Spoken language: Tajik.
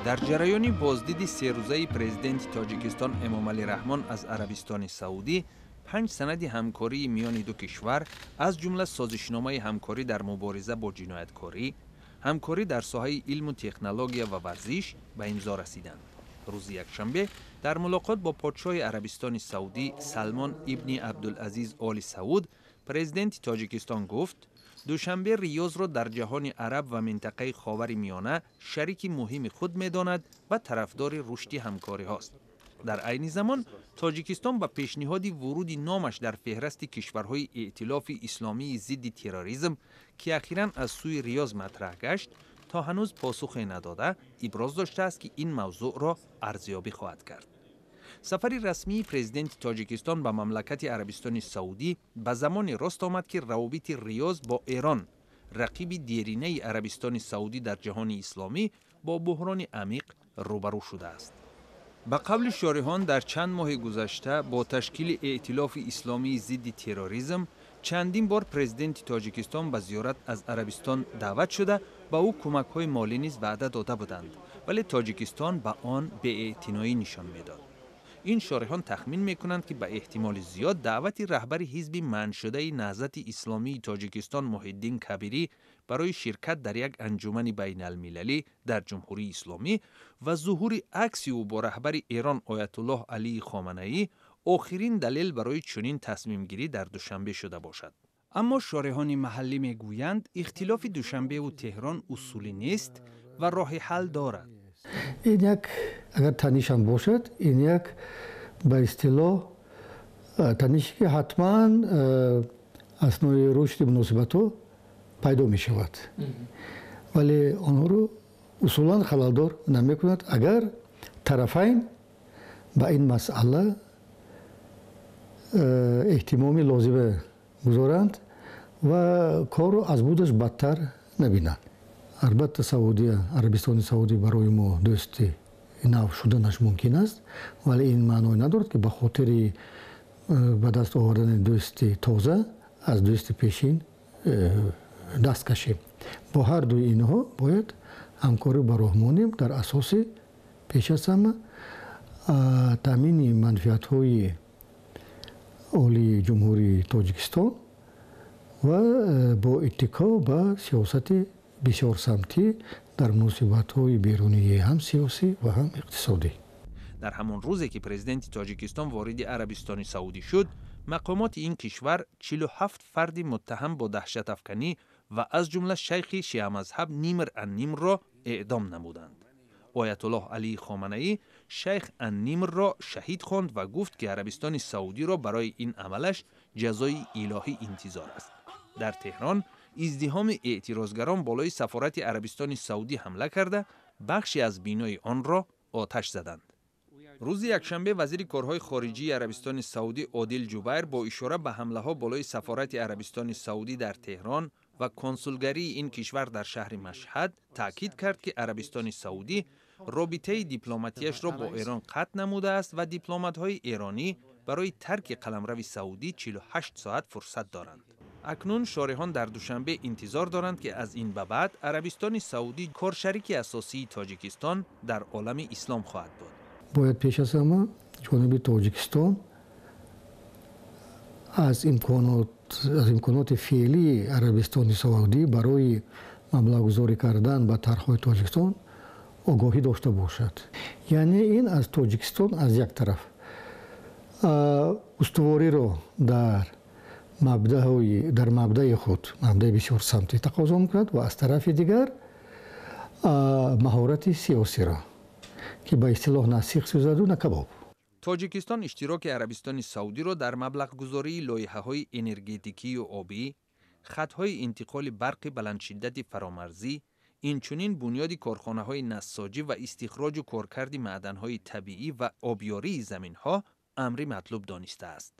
Дар ҷараёни боздиди серӯзаи президенти Тоҷикистон Эмомалӣ Раҳмон аз Арабистони Саудӣ панҷ санади ҳамкории миёни ду кишвар, аз ҷумла созишномаи ҳамкорӣ дар мубориза бо ҷинояткорӣ, ҳамкорӣ дар соҳаи илму технология ва варзиш ба имзо расиданд. Рӯзи якшанбе дар мулоқот бо подшоҳи Арабистони Саудӣ Салмон ибни Абдулазиз Оли Сауд президенти Тоҷикистон гуфт, Душанбе Риёзро дар ҷаҳони араб ва минтақаи Ховари Миёна шарики муҳими худ медонад ва тарафдори рушди ҳамкориҳост. Дар айни замон Тоҷикистон ба пешниҳоди вуруди номаш дар феҳрасти кишварҳои Эътилофи Исломии зидди терроризм, ки ахиран аз сӯи Риёз матраҳ гашт, то ҳанӯз посухе надода, иброз доштааст, ки ин мавзӯъро арзёбӣ хоҳад кард. Сафари расмии президенти Тоҷикистон ба мамлакати Арабистони Саудӣ ба замоне рост омад, ки равобити Риёз бо Эрон, рақиби деринаи Арабистони Саудӣ дар ҷаҳони исломӣ, бо буҳрони амиқ рӯбарӯ шудааст. Ба қавли шориҳон, дар чанд моҳи гузашта бо ташкили Эътилофи Исломии зидди терроризм чандин бор президенти Тоҷикистон ба зиёрат аз Арабистон даъват шуда, ба ӯ кӯмакҳои молӣ низ ваъда дода буданд, вале Тоҷикистон ба он беэътиноӣ нишон медод. Ин шориҳон тахмин мекунанд, ки ба эҳтимоли зиёд даъвати раҳбари ҳизби манъшудаи Наҳзати Исломии Тоҷикистон Муҳиддин Кабирӣ барои ширкат дар як анҷумани байналмилалӣ дар Ҷумҳурии Исломӣ ва зуҳури акси ӯ бо раҳбари Эрон Оятуллоҳ Алии Хоманаӣ охирин далел барои чунин тасмимгирӣ дар Душанбе шуда бошад. Аммо шориҳони маҳаллӣ мегӯянд, ихтилофи Душанбеву Теҳрон усулӣ нест ва роҳи ҳал дорад. Ин як агар танишам бошад, ин як ба истилоҳ танише, ки ҳатман аснои рушди муносибатҳо пайдо мешавад, вале онҳоро усулан халалдор намекунад, агар тарафайн ба ин масъала эҳтимоми лозима гузоранд ва корро аз будаш бадтар набинанд. Албатта, Саудия, Арабистони Саудӣ барои мо дӯсти нав шуданаш мумкин аст, вале ин маъное надорад, ки ба хотири ба даст овардани дӯсти тоза аз дӯсти пешин даст кашем. Бо ҳар дуи инҳо бояд ҳамкорӣ ба роҳ монем дар асоси пеш аз ҳама таъмини манфиатҳои олии Ҷумҳурии Тоҷикистон ва бо иттико ба сиёсати бисёрсамтӣ дар муносибатҳои берунии ҳам сиёсӣ ва ҳам иқтисодӣ. Дар ҳамон рӯзе, ки президенти Тоҷикистон вориди Арабистони Саудӣ шуд, мақомоти ин кишвар 47 фарди муттаҳам бо даҳшатафканӣ ва аз ҷумла шайхи шиамазҳаб Нимр ан-Нимрро эъдом намуданд. Оятуллоҳ Алии Хоманаӣ шайх ан-Нимрро шаҳид хонд ва гуфт, ки Арабистони Саудиро барои ин амалаш ҷазои илоҳӣ интизор аст. Дар Теҳрон издиҳоми эътирозгарон болои сафорати Арабистони Саудӣ ҳамла карда, бахше аз бинои онро оташ заданд. Рӯзи якшанбе вазири корҳои хориҷии Арабистони Саудӣ Одил Ҷубайр бо ишора ба ҳамлаҳо болои сафорати Арабистони Саудӣ дар Теҳрон ва консулгарии ин кишвар дар шаҳри Машҳад таъкид кард, ки Арабистони Саудӣ робитаи дипломатияшро бо Эрон қатъ намудааст ва дипломатҳои эронӣ барои тарки қаламрави Саудӣ 48 соат фурсат доранд. Акнун шориҳон дар Душанбе интизор доранд, ки аз ин ба баъд Арабистони Саудӣ коршарики асосии Тоҷикистон дар олами ислом хоҳад буд. Бояд пеш аз ҳама ҷониби Тоҷикистон аз имконоти феълии Арабистони Саудӣ барои маблағгузорӣ кардан ба тарҳҳои Тоҷикистон огоҳӣ дошта бошад. Яъне ин аз Тоҷикистон аз як тараф устувориро дар мабдаи худ, мабдаи бисёрсамтӣ тақозо мекунад ва аз тарафи дигар маҳорати сиёсиро, ки ба истилоҳ на сих сӯзаду, на кабоб. Тоҷикистон иштироки Арабистони Саудиро дар маблағгузории лоиҳаҳои энергетикию обӣ, хатҳои интиқоли барқи баландшиддати фаромарзӣ, инчунин бунёди корхонаҳои нассоҷӣ ва истихроҷу коркарди маъданҳои табиӣ ва обёрии заминҳо амри матлуб донистааст.